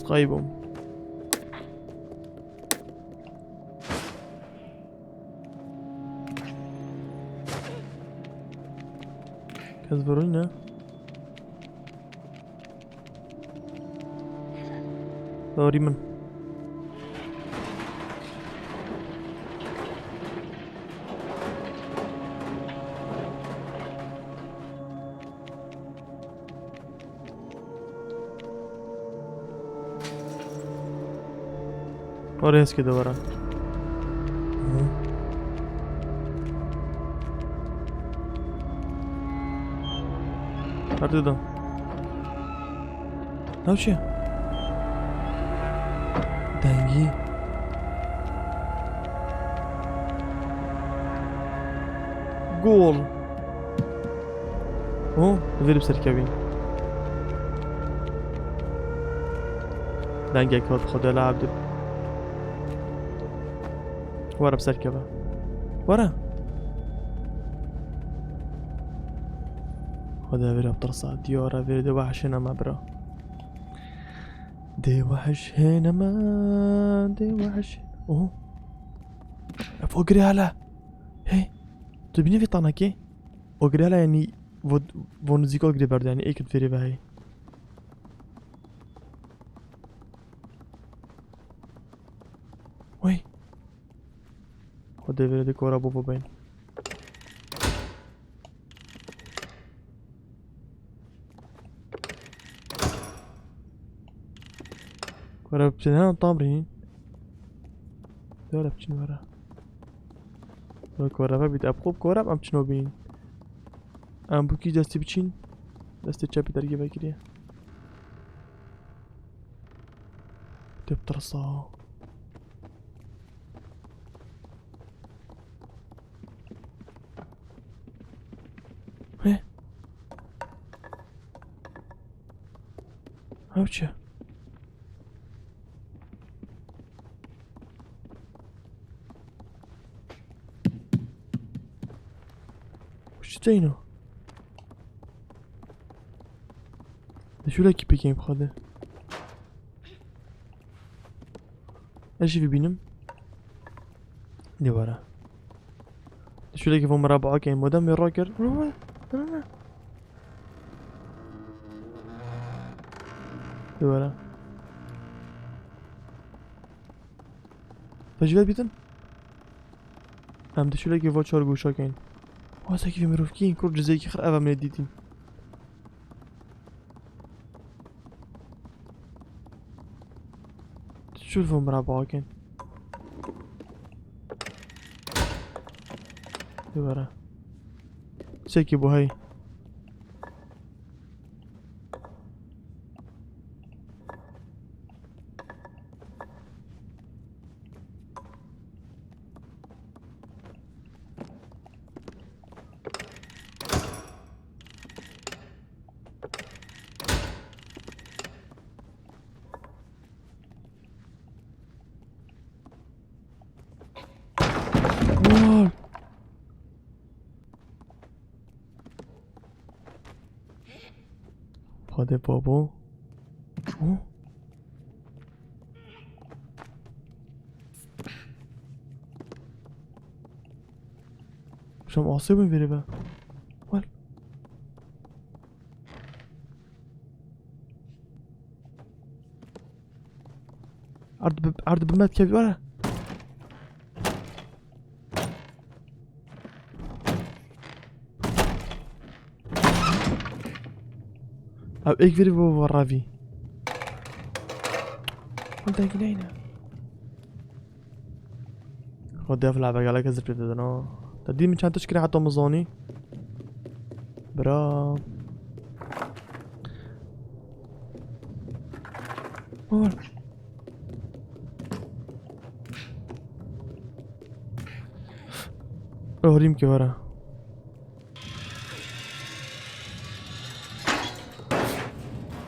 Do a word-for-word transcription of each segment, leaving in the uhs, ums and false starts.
Kaybım. Kes vurun ya. Doğru min. Oraya eski duvara. Hı. Hadi da. Navşe. Dengi. Gol. Ho, verip serkevî. Dengek hat Xwedê li Ebdî. Were bi serkeve. Were. Xwedê verip tirsa. Diyara verê de wehşê nema bira. Dê wehş hêne me, dê wehş. Oho. Ev ogirê hele. Hey. Tu bînî vê tanekê? Ogirê hele, yanî vo, vo nizîka ogirê berde, yanî êkit verê ve hey. Wey. Xwedê verê de kora bo bibên. Kora biçin ha tam rîn. Dore biçin were. Wek were ve bît. Eb xop kora em çino bîn. Em bûkî destî biçin. Destê çepî dergê vekiriye. Tep tirsa. He? Ew çi? Ew çi teyno? Dişûlekî pêkên bi xwe de. Ez jî bibînim. Dê were. Dişûlekî bo min re biakên. Madem wê rakir. Dê were. Te jî vebîtin? Em dişûlekî bo çar goşa keyn. Wa sekî vê mirovkî, kur cizêkî xir ev em ê dîtîn. Şûl vû min re biakên. Dê were. Çekî bo hey. Gol. Hadi babo. Ço? Şam asê bin verê be. Gel. Erd bi, erd bi met kevî were. Ew êk verî bo ravî. Hûn dengî neyne. Xwedê ev lebe gelek ez pê didin ha. Te dî min çend tişt kire heta min zanî. Bira. Baba. Rohrîm ki were.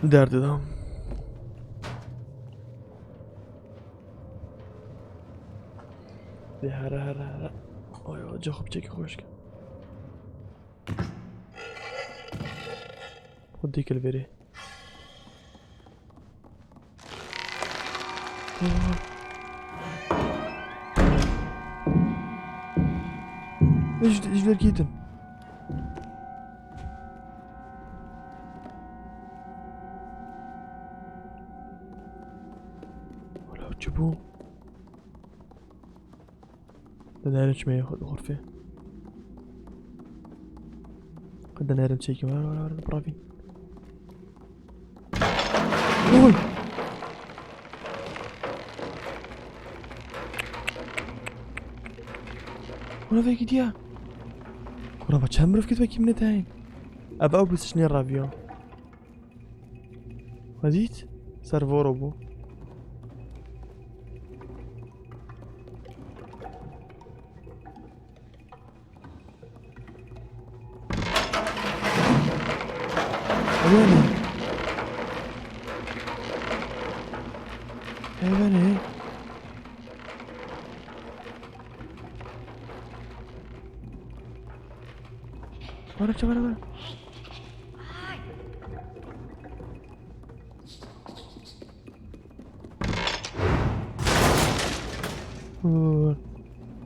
Derdê de. Dê here, here, here. Ay, ay, caxu biçekî xweş ke. Xwedê kil verê. Ji, ji derkî din. Wala çi bû? Denerim çimê xwe xurfê. Denerim çekî wara wara wara biravîn. Oy! Wara vekî diya. Kura va çend mirov kit vekî min tayîn. Ev ew bistişnê raviyo. Vedît? Servoro bû. Heyvene. Heyvene. Bara çabara bara.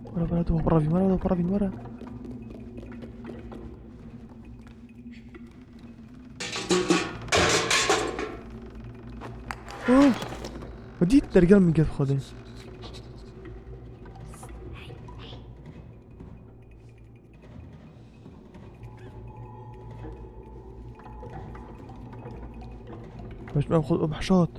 Wara, wara, tu para vin, wara, tu para vin, wara. Oh! Dît dergel min gef xwedê. Baş ben xwe behşat.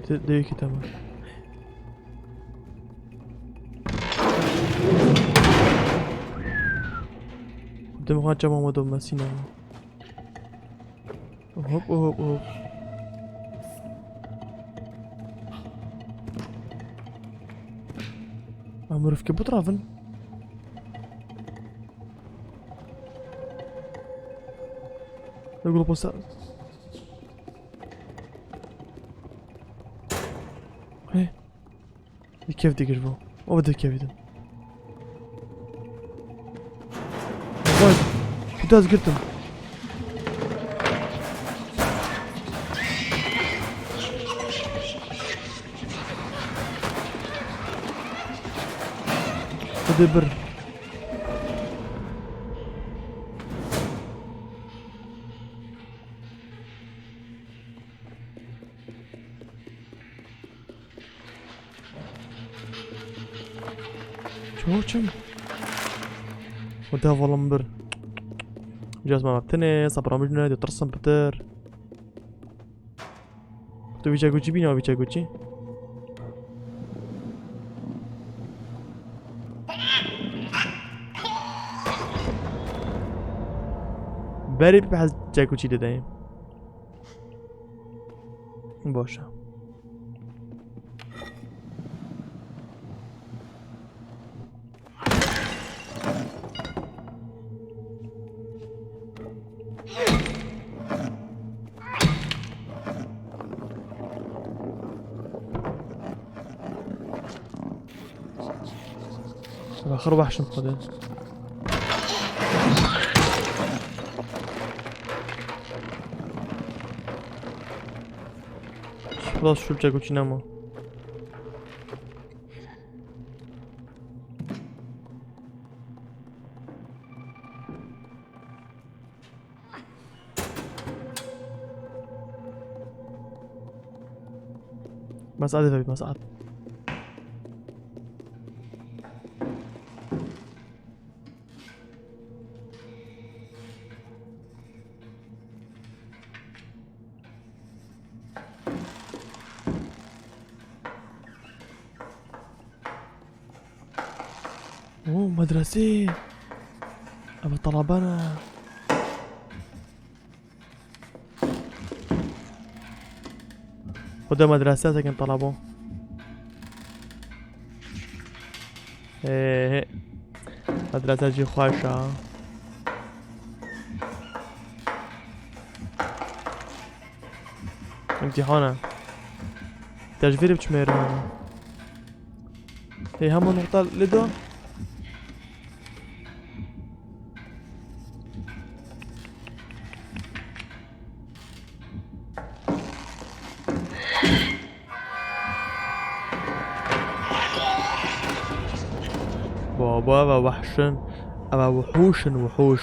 De, de ki tamam. Dem xwe çama ma dom mesîna. Hop, hop, hop. Em mirov ke bidiravin. Li gul posta. Hey. Di kev digir bo. O di kev din. Vay. Kuda ez girtim. Hadi bir. Çawa çim? Wada valam bir. Caz ma tenê, sabra mijne, de tirsim bitir. Tu vîca guçî bîna, vîca guçî. Berê bi hez çekuçî dideyim. Boş e. Axir wehşim xwedê. Xelas şûlçek û çî nema. مساعدة، في مساعدة. Oo, medresê. Ev telebana. Xwedê medrese sekin telebo. He, he. Medrese jî xweş e. Îmtîhan e. Te ji vê re biçim êrî hane. Hey, hema nokta li do. Baba, eva wehş in. Eva wihûş in, wihûş.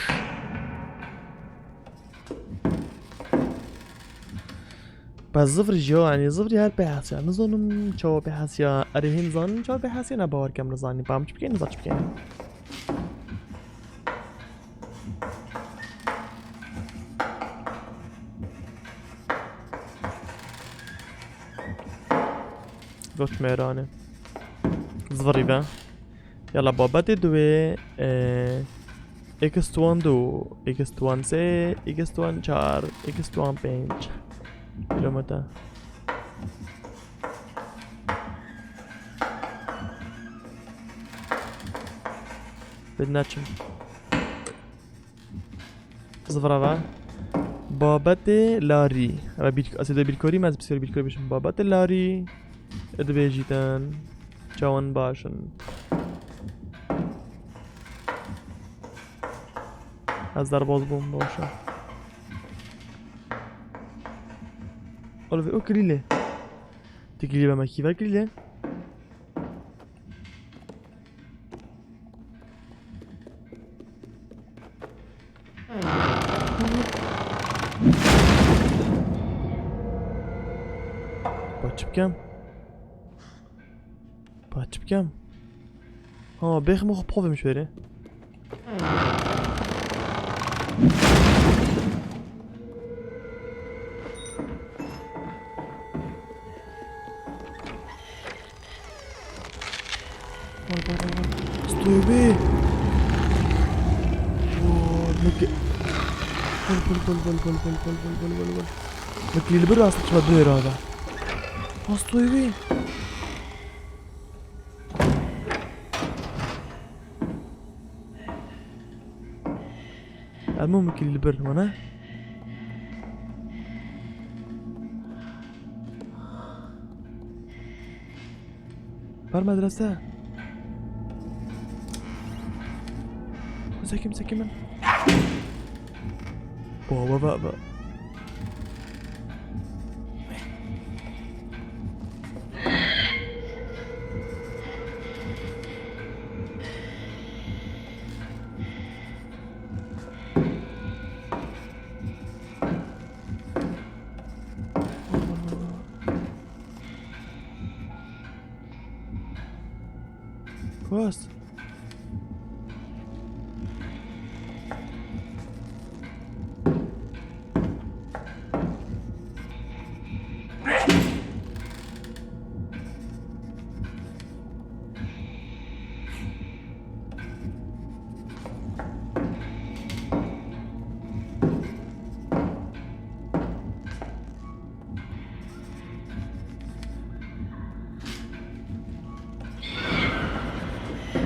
Bes zifrî jî, yanî zifrî her pê hesiya. Nizanim çawa pê hesiya. Erê hê nizanim çawa pê hesiya, ne bawer kem nizanî. Ba em çi bikeyî, niza çi bikeyî. Doç mêrane. Zifrî be. Yala babetê duwê, e, X one du, X one sê, X one çar, X one pênc. Kilometre. Bid neçim. Zifra ve. Babetê larî. Eve bir, ez ê de bîrkorî, ez pisyar bîrkorî bişim. Babetê larî. Ê dibêjîtin. Çawan baş in. Ez derbaz bûm, baş e. Oğlum, o kilîle. Ti kilî be me kî ve kilîle. Ba çi bikem? Ba çi bikem? Ha, bêxim xwe pavê min şêrê. Vay, vay, vay, vay. Stoyê wê. Vay, ne ke-, bol, bol, bol. Ne kilî li bir rastî çima duyê rada. Ha, stoyê wê. Elmo min kilî li bir, wana? Ber medrese. Zekim, zekim min. Ba, ba, ba, ba. Kos.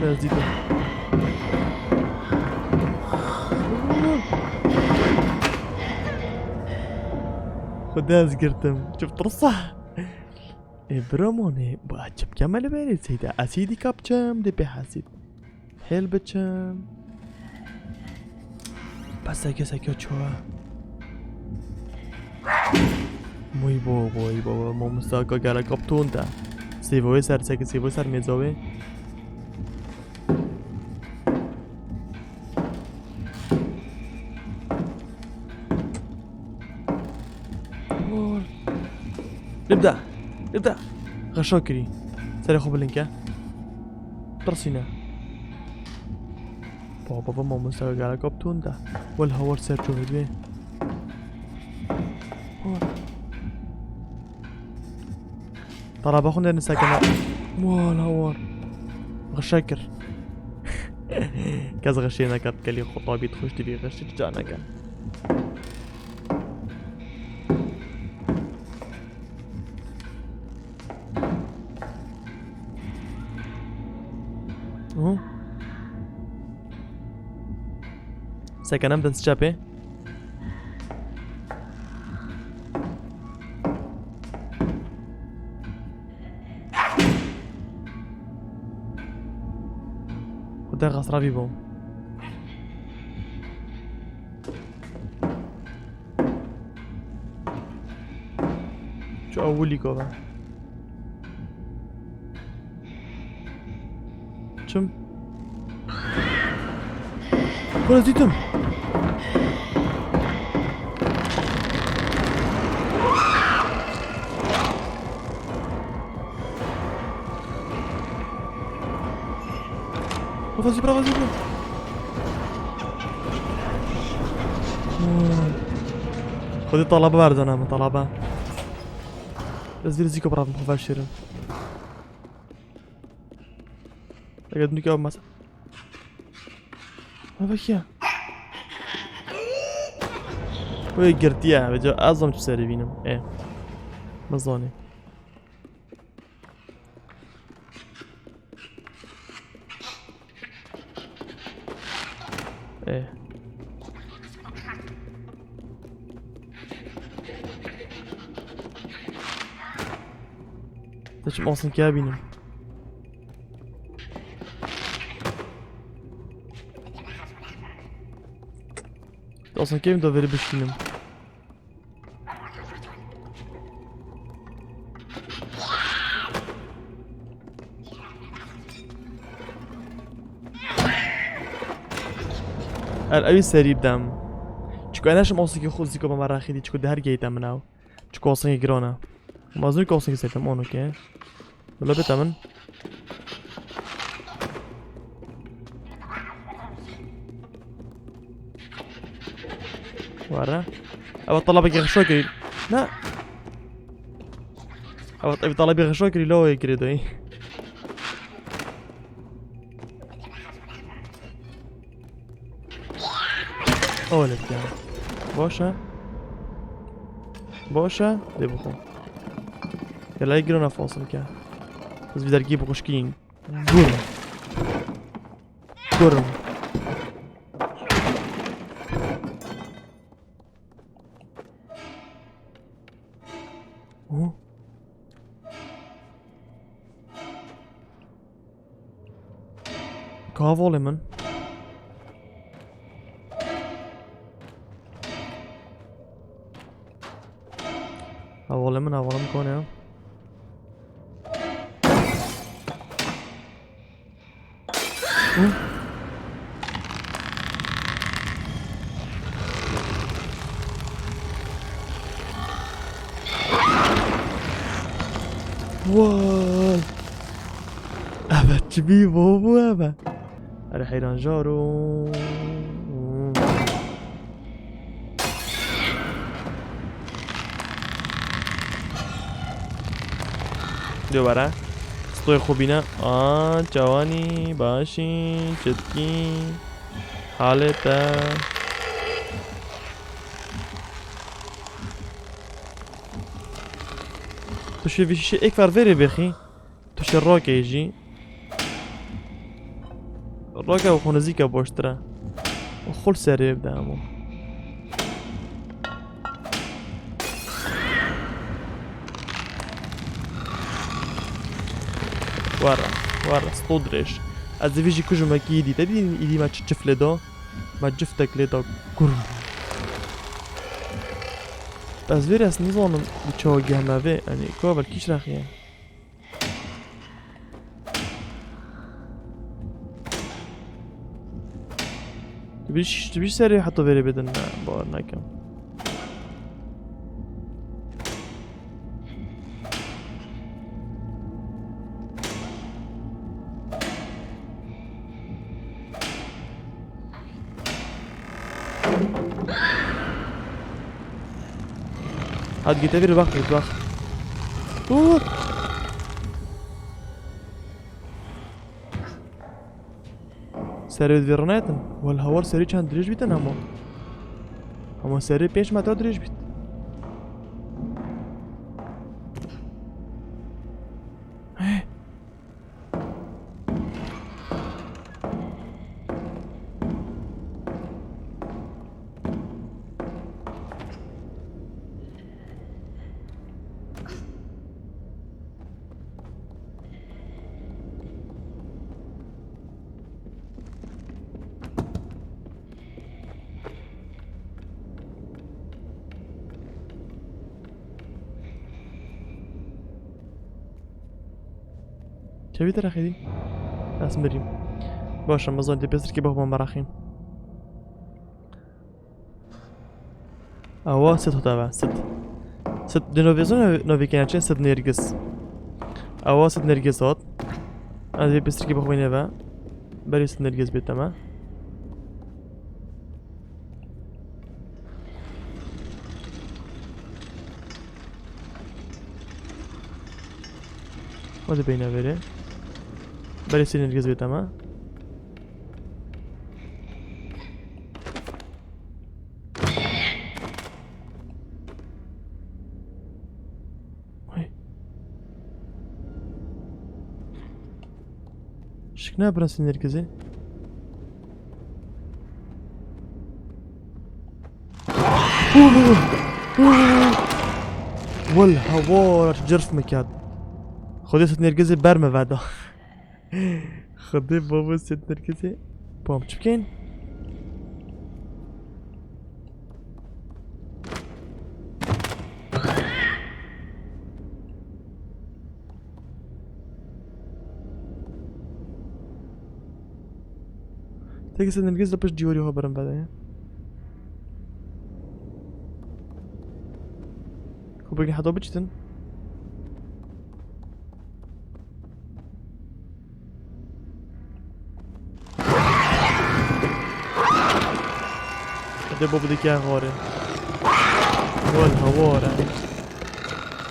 Biraz dîbe. Xwedê ez girtim. Çi tirsa. Ê bira manê, bu ez çi bikeme li berê seyde? Ez hêdî kapçim, dê pê hesît. Hêl biçim. Bes seke seke çû. Moy bo, boy bo, bo, mamosta ka gelek apton te. Sêvoyê ser, seke sêvoyê ser mêzavê. Vur. Libda. Libda. Xeşa kirî. Serê xwe bilind ke. Tirsîne. Baba, baba, mamosta gelek apton te. Wel hawar ser çû hêdî. Vur. Taraba xwe ne sekene. Wala war. Xişe kir. Kes xişê neket, kelî xwe tabît xweş dibî, xişê çi ca neke. Hı? Sekenem dest çepê. Xasravî bûm. Çi ewilî gava. Çim? Were dîtim. Vas-y, bra, vas-y, bra. Xwedê talaba berdana min, talaba. Ez vî rizîko bira min xwe veşêrim. Eger dûnî ke masa. Ha, vekiya. Wê girtiye, veca ez zam çi serê bînim. E. Mizanî. Ê. Te çim asin ke bînim. Asin ke da veri bişkînim. Er ew ê serî bidem. Çiko ez neşim osiki xwe zîko bama rexîdî, çiko di her geyte min ew. Çiko osiki giran e. Ma zû ki osiki setem, onu ke. Bila bite min. Were. Ew talabekî xişo kirî. Ne. Ew, ew talabekî xişo kirî, lo yê kirî doyî. Olê bike. Baş e. Baş e. Dê bixwe. Gelek giran e fasil ke. Ez vî dergî bixuşkîn. Gur. Gur. Oh. Ka hevalê min. Hevalê min, hevalê min kone ya. Hı? Vay. Evet, çi bî bo bu eve. Erê heyran jaro. Dê were. Stoyê xwe bîne. A, çawanî, başî, çitkî. Halê te. Tu şê vî şişê êk ver vêrê bêxî. Tu şê rokê jî. Roke û xwe nizîke boştir e. Û xul serê bide hemû. Were, were, sto dirêj. Ez ê vî jî kujim wekî îdî. Te dî îdî me çi çif lê da? Me ciftek lê da kurm. Ez vê re ez nizanim bi çawa gehme vê. Yanî, ka belkî ji rexiye. Tu bî, tu bî serê heta verê bidin, ne, bawer nakim. Hadi git, evir bak, git bak. Uu! Serê wê divê rinetin. Wel, hawar serê çend dirêj bîtin hema. Hema serê pênc metre dirêj bît. Heh. Çavî te rexîdî? Ez mirîm. Baş e, mezan dê pêstirkî bexwe meraxîm. Awa sit hota ve, sit. Sit di novêzon novî kene çi? Sit nêrgiz. Awa sit nêrgiz hot. Ez dê pêstirkî bexwe neve. Berî sit nêrgiz bê teme. Hadi beyne veri. Berê sê nêrgiz bê teme. Ay. Şik ne bira sê nêrgizê. Wel hawara çi cerf me ket. Xwedê sit nêrgizê ber me veda. Xwedê babo sit nêrgizê. Pam çi bikeyn? Tek sit nêrgiz li pişt cîwarî xwe birin vede. Xwe bigrin heta biçitin. Hadi bu bir hikaye var ya. Wal hawara.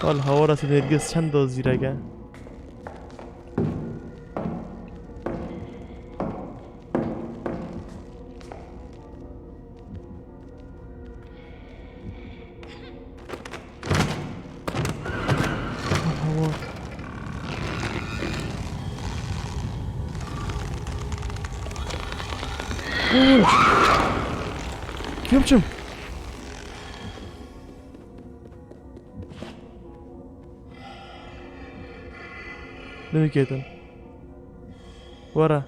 Wal hawara sit nêrgiz çend da zîrek e. Yapacağım. Demir ketin. Wara.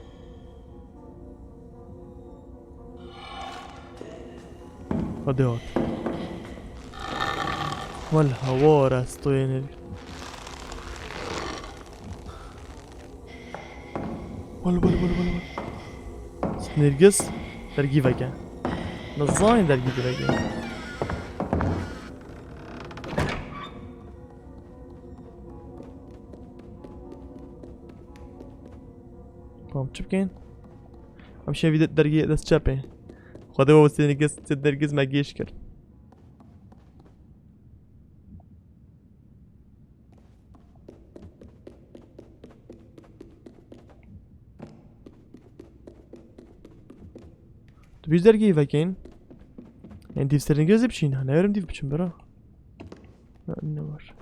Hadi hat. Wal hawara stoyene. Wal, wal, wal, wal, wal. Nêrgiz dergî veke. Nizanin dergî veke. Tamam, çi bikeyn? Em şevî de dergî dest çepê. Xwedê we sê nêrgiz, sê nêrgiz me gêş kir. Tu bîst dergî vekeyn. Yani dîv serî gözê biçîn. Ha, ne verim dîv biçim bira. Ha, ne var?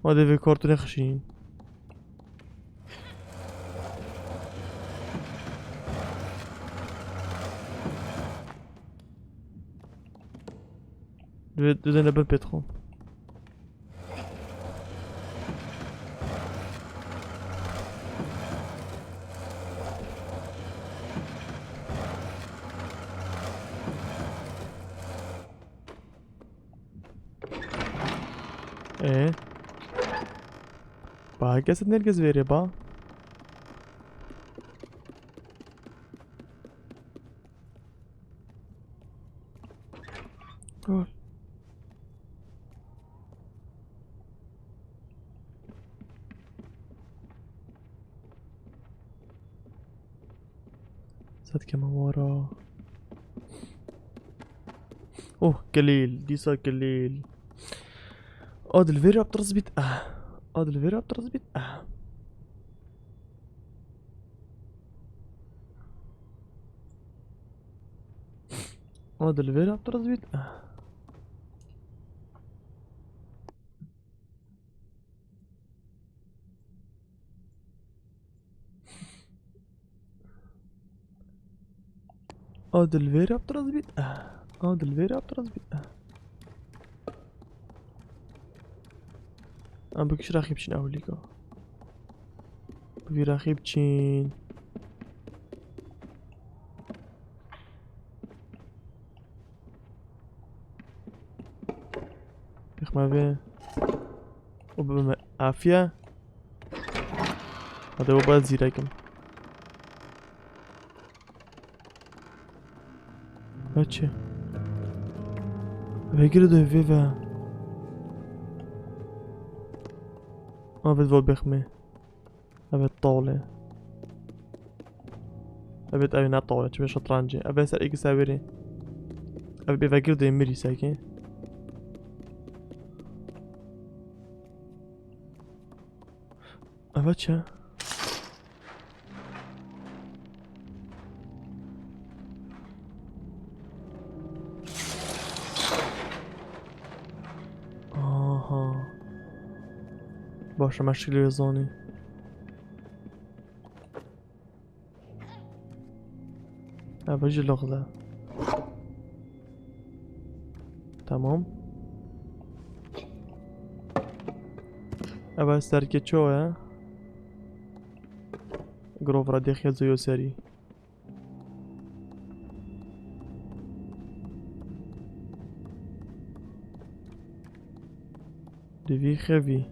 Hadi vê kartûnê xişîn. Dê, dê ne bin pêt xwe. Ee? Ba, herkes nergez vêrê ba? Dur. Zat kema wara. Oh, gelîl. Dîsa gelîl. Adil vêr yaptırız bit. Ah. Adil vêr yaptırız bit. Ah. Adil vêr yaptırız bit. Ah. Adil vêr yaptırız bit. Ah. Adil vêr yaptırız bit. Ah. Em bi kişî raxî biçin ewilîka. Bi vî raxî biçin. Bixme vê. O bi me. Afiye. Hadi baba zîrekim. Ve çi? Vegir de vê ve. Avet va bexmê. Evet, tawle. Evet, ev ne tawle, çi şetrancı. Evet, ser iki severi. Evet, bir vegir de mirî seki. Evet, çi? Aha. Başlama şekli zanî. Ha, bu jî loxla. Tamam. Eva serkê ço ye? Grov ra dêxiye zoyo serî. Divî xevî.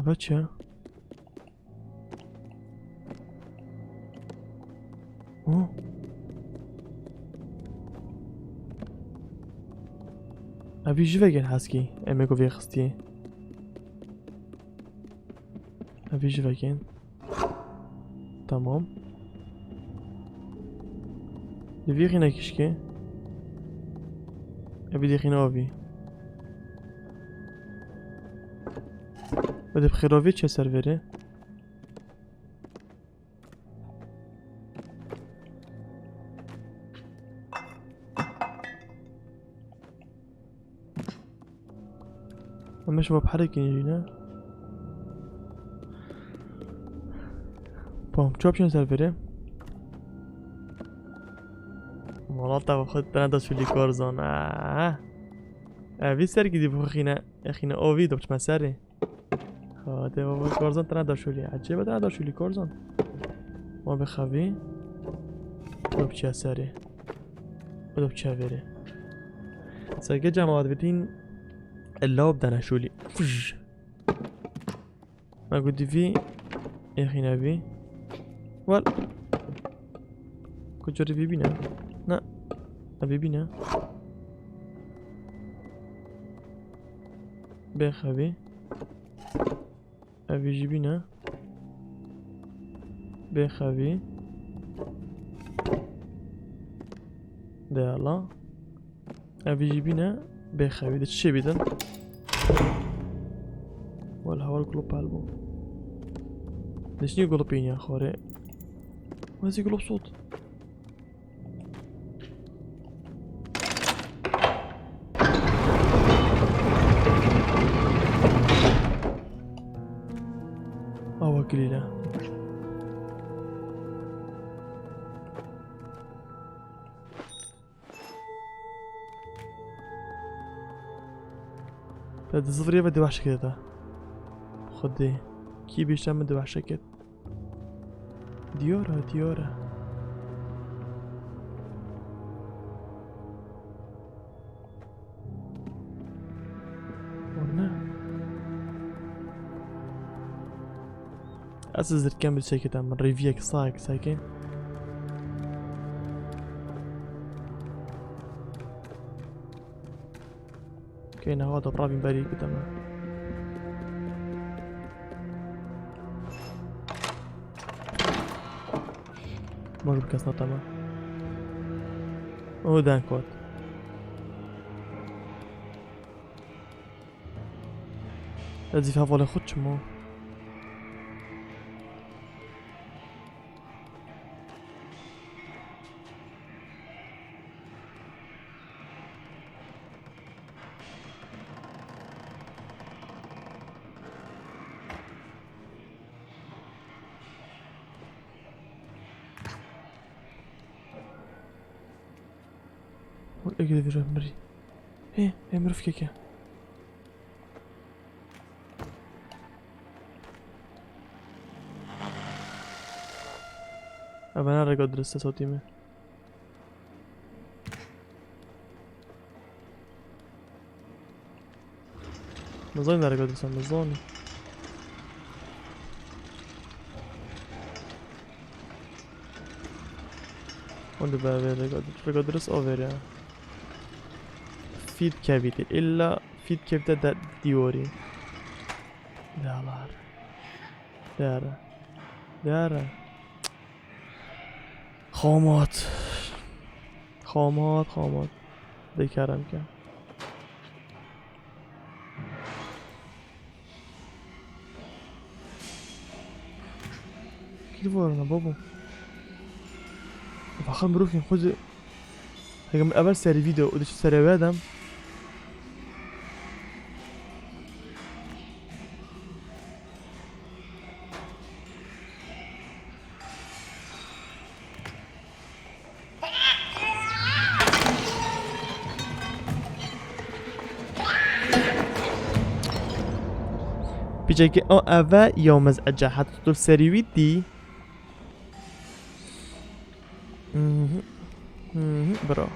Eva çi? Hı? Evî ji vegên heskî, em ê ku vê xistiyê. Evî ji vegên. Tamam. Divî xîne kişkê. Evî dixîne avî. Ve de bi xêrovî çe ser verê. Em ê şeva bi herekî jî ne? Pom, çop şên ser verê. Malata xwe tene da şûlî korzan. Ah. Evî serkî dî bixwe xîne, xîne ovî do biçme serê. Hadi baba, korzan tena da şûlî. Ecêbe tena da şûlî korzan. Ma bixevî. Û biçe serê. Û biçe verê. Serkê cemaat bitîn illa bidene şûlî. Fuj. Ma got divî. Êxîne bî. Wel. Kucurî bîbîne. Ne. Bîbîne. Bêxevî. Evî jî bîne. Bêxevî. De Allah. Evî jî bîne. Bêxevî. De çi bîdin? Wala hawar gulop hel bû. De çi gulop îniya xwarê? Wezî gulop sot. Awa kilîle. Te di zivirê ve di wehşekê de. Xwedê. Kî bîşte min di wehşekê. Diyar e, diyar e. O ne? Ez zirkem bi çekê te min rêviyek sayek seke. Keyne hava da pravîn berî bideme. Mor bi kes nateme. O den kot. Ez zî hevalê xwe çima? Ege de vira mirî. Hê, hê mirov keke. Ev ne rega dirist e sotî me. Mizani nerede sen, mizani. Hûn dibe vê rêga, rêga dirist a vêrê. Feed cavity. Îlla feed cavity de dîwarî. Dêlar. Dêr. Dêr. Xamat. Xamat, xamat. Dê kerem ke. Kî varana babo? Faxir mirov kî xwe zî. Heke min evel serî vî de û diçi serê wê dem. Pîçekî o eve ya mezece, heta tu serî wî dî. Mhm. Mhm. Bira.